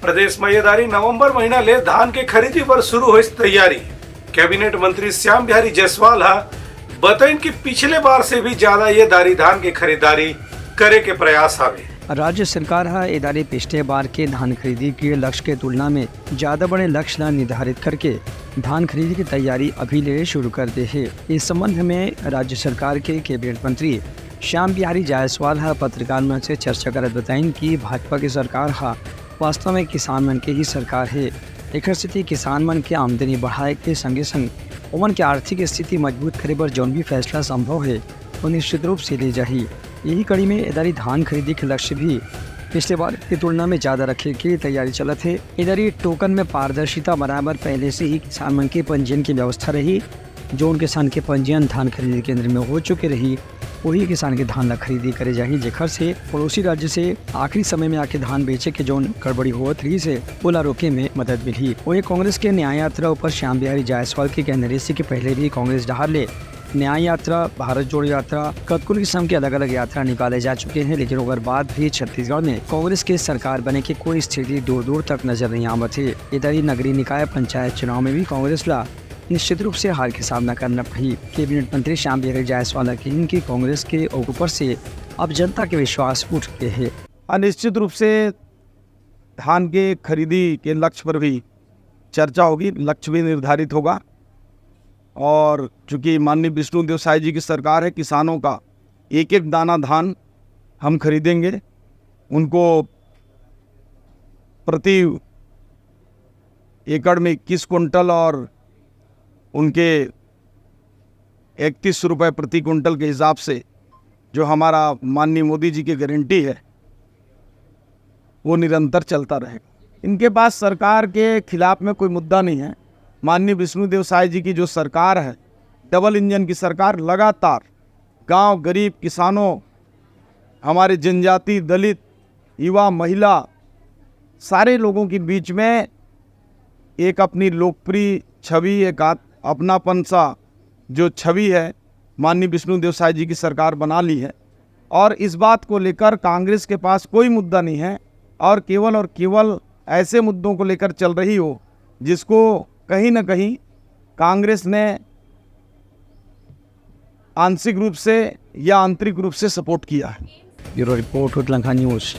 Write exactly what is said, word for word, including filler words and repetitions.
प्रदेश म ये दारी नवंबर महीना ले धान के खरीदी बर शुरू होइस तैयारी। कैबिनेट मंत्री श्याम बिहारी जायसवाल ह बतइन कि पिछले बार से भी ज्यादा ये दारी धान के खरीदारी करे के प्रयास हवे। राज्य सरकार ह ए दारी पिछले बार के धान खरीदी के लक्ष्य के तुलना में ज्यादा बड़े लक्ष्य ला निर्धारित करके धान खरीदी की तैयारी अभी ले शुरू कर दे हे। इस संबंध में राज्य सरकार के कैबिनेट मंत्री श्याम बिहारी जायसवाल ह पत्रकार मन से चर्चा करत बताइन कि भाजपा के सरकार ह वास्तव में किसान मन के ही सरकार हे। एकर सेती किसान मन के आमदनी बढ़ाए के संगे संग ओमन के आर्थिक स्थिति मजबूत करे बर जौन भी फैसला संभव हे, वो निश्चित रूप से ले जाही। यही कड़ी में ए दारी धान खरीदी के लक्ष्य भी पिछले बार की तुलना में ज्यादा रखे के तैयारी चलत हे। ए दारी टोकन में पारदर्शिता बनाए बर पहले से ही किसान मन के पंजीयन की व्यवस्था रही। जौन किसान के पंजीयन धान खरीदी केंद्र में हो चुके रही, वही किसान के धान ला खरीदी करे जाही, जेखर से पड़ोसी राज्य से आखिरी समय में आके धान बेचे के जौन गड़बड़ी होवत रहिस हे, ओला रोके में मदद मिलही। वही कांग्रेस के न्याय यात्रा ऊपर श्याम बिहारी जायसवाल के कहना रहिस कि पहले भी कांग्रेस डहार ले न्याय यात्रा, भारत जोड़ो यात्रा, कतकोन किस्म के अलग-अलग यात्रा निकाले जा चुके हैं, लेकिन ओकर बाद भी छत्तीसगढ़ में कांग्रेस के सरकार बने के कोई स्थिति दूर-दूर तक नजर नहीं आवत हे। इधर ही नगरीय निकाय पंचायत चुनाव में भी कांग्रेस ला निश्चित रूप से हार के सामना करना पड़ही। कैबिनेट मंत्री श्याम बिहारी जायसवाल ने कहिन कि कांग्रेस के ऊपर से अब जनता के विश्वास उठ गए हे। हाँ, निश्चित रूप से धान के खरीदी के लक्ष्य पर भी चर्चा होगी, लक्ष्य भी निर्धारित होगा। और चूंकि माननीय विष्णुदेव साय जी की सरकार है, किसानों का एक एक दाना धान हम खरीदेंगे, उनको प्रति एकड़ में इक्कीस कुंटल और उनके इकतीस रुपये प्रति कुंटल के हिसाब से जो हमारा माननीय मोदी जी की गारंटी है, वो निरंतर चलता रहेगा। इनके पास सरकार के खिलाफ में कोई मुद्दा नहीं है। माननीय विष्णुदेव साय जी की जो सरकार है, डबल इंजन की सरकार, लगातार गांव, गरीब, किसानों, हमारे जनजाति, दलित, युवा, महिला, सारे लोगों के बीच में एक अपनी लोकप्रिय छवि, एक आत-, अपनापन सा जो छवि है, माननीय विष्णुदेव साय जी की सरकार बना ली है। और इस बात को लेकर कांग्रेस के पास कोई मुद्दा नहीं है और केवल और केवल ऐसे मुद्दों को लेकर चल रही हो जिसको कहीं ना कहीं कांग्रेस ने आंशिक रूप से या आंतरिक रूप से सपोर्ट किया है। Bureau report, Utlangha News.